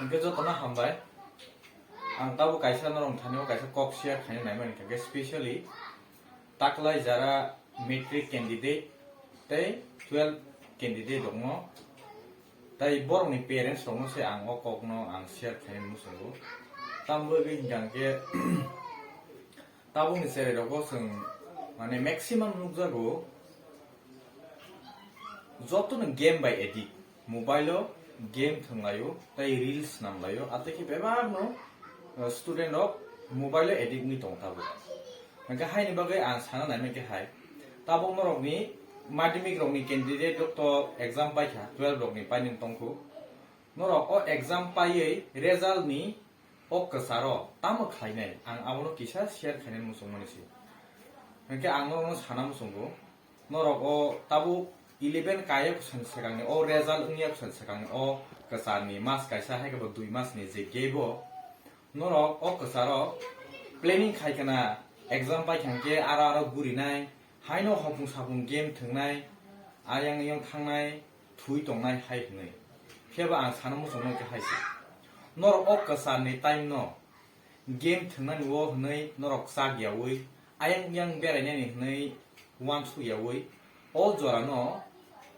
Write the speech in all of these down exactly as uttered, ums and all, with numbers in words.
Hwnkhe jotono hambai. Ang tabuk kaisa norok thani o kaisa kok share khaina naimani hwnkhe specially taklai jara matric candidate tei twelve candidate rokno, tei borokni parents rokno se ang o kokno ang share khaina muchungo. Tambo wngwi hwnkha hwnkhe tabukni cherai rogo chwng mane maximum nukjago, jotono game bai addict, mobile o game thwnglaio tei reels namlaio, atwi khe bebakno, uh, student rok mobile o addict wngwi tongo tabuk. Hwnkhe haini bagwi ang sana naimai khe hai, tabuk norokni madhyamik rokni candidate rok to exam paikha, twelve rokni painani tongkhu, norok o exam paiwi result ni o kwcharo tamo khlainai, ang abono kisa share khainani muchungmani se. Hwnkhe ang norokno sana muchungo, norok o tabuk eleven kaya bwsani swkangni, o result wngya bwsani swkangni, o kwcharni mas kaisa hai khe bo dui masni je gap o norok o kwcharo planning khai khna, exam paikha hwnkhe aro aro gurinai, haino hopung sapung game thwngnai, ayang oyang thangnai, thwi tongnai hai hwnwi. Phiyaba ang sana muchungmani khe hai se. Norok o kwcharni time no game thwngnani o hwnwi norok chak yaui, ayang oyang berainani hwnwi uansuk yaui, o jorano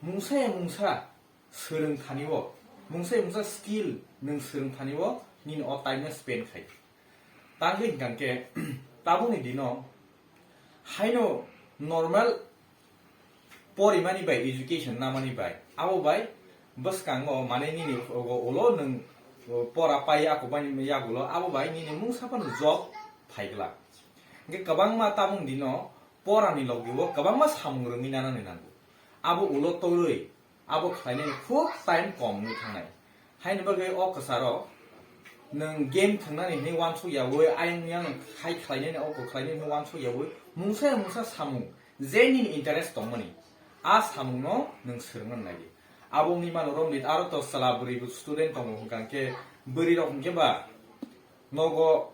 mungsa ya mungsa swrwng thani o, mungsa ya mungsa skill nwng swrwng thani o nini o time no spend khai. Tangwi hwnkha hwnkhe tabukni dino haino normal porimani bai, education namani bai, abo bai bwskango mane nini ulo nwng pora pai ako bani yagulo, abo bai nini mungsa phano job phaiglak. Hwnkhe kwbangma tabuk dino porani logi o kwbangma samung rwngwi nanani nango. Abo ulo torwi abo khlainani khub time kom wngwi thangnai. Haini bagwi o kwcharo nwng game thwngnani hwnwi uansuk yaui, ayang yang khai khlainani, oko khlainani hwnwi uansuk yaui, mungsa ya mungsa samung je nini interest tongmani, a samungno nwng swrwngna nai di. Abo wngwi mano romdi, aro to chwla bwrwi bo student tongo hwnkha hwnkhe bwrwi rok hwnkhe ba nogo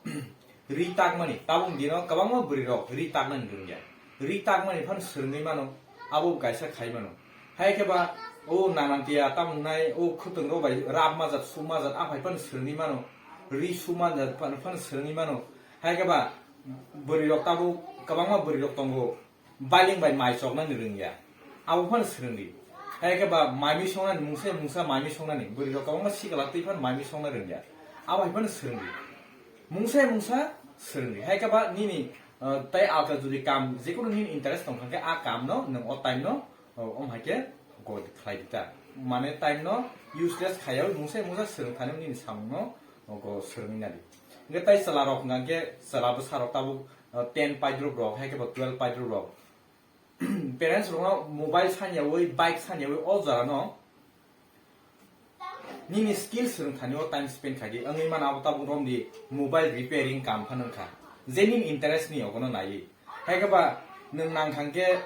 ri takmani, tabuk dino kwbangma bwrwi rok ri taknani rwngya. Ri takmani phano swrwngwi mano, abo kaisa khai mano. Hai khe ba o nanantiya tamo wngnai, o khwtwng rok bai rap majak, su majak, aphai phano swrwngwi mano. Ri su majak phano, phano swrwngwi mano. Hai khe ba bwrwi rok tabuk kwbangma bwrwi rok tongo. Bailing bai mai choknani rwngya, abo phano swrwngdi. Hai khe ba maimi songnani, mungsa mungsa maimi songnani, bwrwi rok kwbangma sikla twi phano maimi songna rwngya, abo hai phano swrwngdi. Mungsa mungsa swrwngdi. Hai khe ba nini, uh, tei alka jodi kam, jekunu nini interest tongkha khe a kam no nwng o time no, uh, om hai khe go khlai di ta. Mane time no useless khaiyaui mungsa mungsa swrwng thani nini samung no, uh, go swrwngwi nadi. Hwnkhe tei chwla rok hwnkha khe chwla bwsa rok tabuk uh, ten paidrop rok, hai khe bo twelve paidrop rok. Parents rokno mobile sanyaui, bike sanyaui o jora no nini skill swrwng thani o time spend khai di. Wngwi mano abo tabuk romdi mobile repairing kam phano wngkha. Je nini interest ni ogono naiwi. Hai khe ba nwng nang thang khe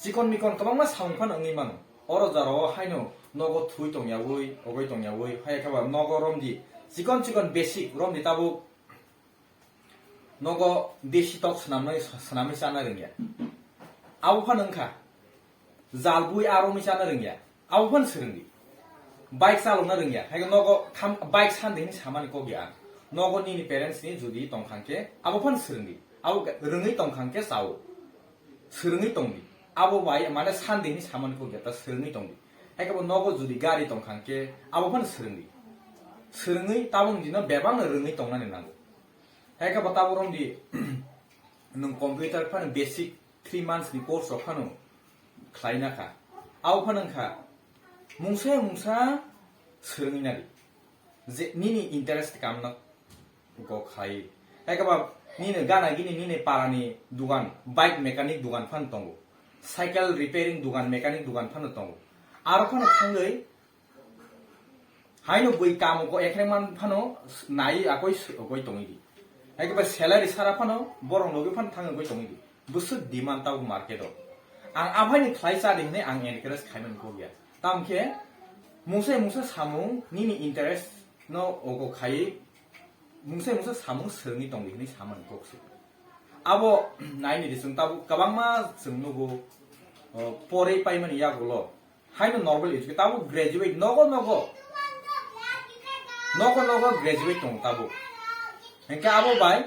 chikon mikon kwbangma samung phano wngwi mano. Oro jora o haino nogo thwi tongyaui, ogoi tongyaui, hai khe ba nogo romdi chikon chikon basic romdi tabuk. Nogo desi tok swnamnai, swnamwi chana rwngya. Abo phano wngkha. Jalbui aroni chana rwngya. Abo phano swrwngdi. Bike chalokna rwngya. Hai nogo tham, bike sandi hini samani kok ya. Nogo nini parents ni jodi tongkha khe, abo phano swrwngdi. Abo ga-, rwngwi tongkha khe chao. Swrwngwi tongdi. Abo bai mane sandi hini samani kok ya, ta swrwngwi tongdi. Hai khe bo nogo jodi gari tongkha khe, abo phano swrwngdi. Swrwngwi tabuk dino bebak no rwngwi tongnani nango. Hai khe bo tabuk romdi, nwng computer phano basic three months ni course rok phano khlaina kha. Abo phano wngkha mungsa mungsa swrwngwi nadi. Je nini interest kam no go khlai. Hai khe ba nini gana gini nini parani dugan, bike mechanic dugan phano tongo. Cycle repairing dugan, mechanic dugan phano tongo. Aro phano thangwi Haino bui kamo ko ekhre man phano nai akoi s-, akoi tongwi di. Hai khe ba salary sara phano borok logi phano thangwi akoi tongwi di. Bwswk demand tabuk market o. Ang aphai ni khlai cha di hinwi ang encourage khai man kok ya. Tam khe mungsa mungsa samung nini interest no ogo khai mungsa mungsa samung swrwngwi tong di hinwi samani kok se. Abo nai ni di chwng tabuk kwbangma chwng nugo, o, porwi paimani yagulo. Haino normal education, tabuk graduate nogo nogo. Nogo nogo graduate tong tabuk. Hingke abo bai,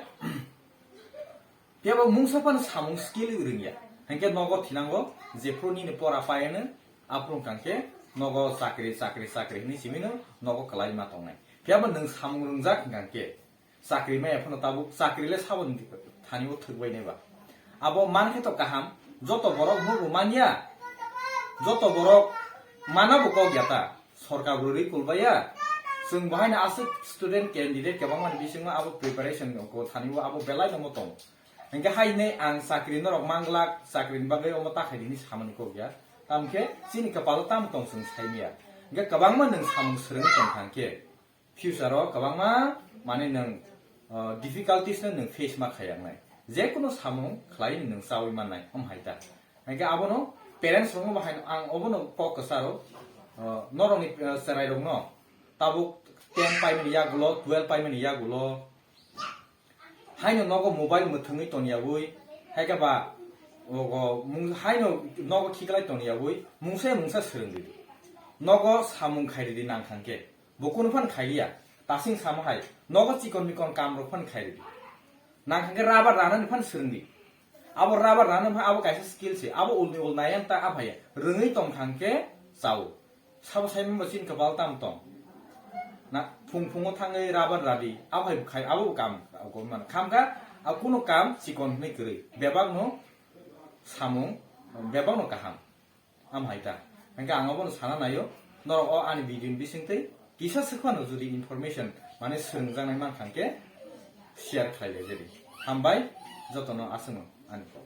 phiya bo mungsa phano samung skill rwngya. Hingke nogo thinango, jephru nini pora payano, aphuru hingkha khe nogo chakri, chakri, chakri hinwi simino nogo kwlai ma tongnai. Phiya bo nwng samung rwngjak hingkha khe, chakri maya phano tabuk, chakri le saboni thani o thwk bai nai ba. Abo man khe to kaham, joto borok mugu manya, joto borok mana bo kok ya ta, sorkar bo rwi kulbaiya. Chwng bo haino aswk student candidate kwbangma ni bisingo abo preparation ko thani o abo belai no mo tongo. Hingke hai hinwi ang chakri norok manglak, chakri ni bagwi omo ta khai di hinwi samani kok ya. Tamkhe chini kwpalo tamo tong chwng sai maya. Hingke kwbangma nwng samung swrwngwi tong kha hingke future o kwbangma, mane, nwng, uh, difficulties no nwng face ma khaiya wngnai. Jekunu samung khlai nwng chawi mannai, om hai ta. Hingke abono parents rokno bahai ang obono kok kwcharo, uh, norokni, uh, cherai rokno tabuk ten paimani yagulo, twelve paimani yagulo, haino nogo mobile mwthangwi tongyawi, hai khe ba ogo mung-, haino nogo khiklai tongyawi, mungsa mungsa swrwng ridi. Nogo samung khai ridi nang khan khe. Bo kunu phan khai liya. Tasing samo hai. Nogo chikon mikon kam rok phan khai ridi. Nang khan khe rubber ranani phan swrwng di. Abo rubber rano phan abo kaisa skill se. Abo ulni ul nayang ta aphaya. Rwngwi tong khan khe chao. Sabo sai mano chini kwpal tam tong. Na phung phungo thangwi rubber radi, abo hai khai, abo bo kam, abo man. Khamkha, a kuno kam chikon hwnwi kwrwi. Bebak no samung, bebak no kaham. Am hai ta. Hingke ang obono sana naio. Norok o ani video ni bisingtwi kisa swk phano jodi information, mane, swrwngjaknai mankha hingke share khlai lai jedi. Hambai, jotono aswkno ani kok.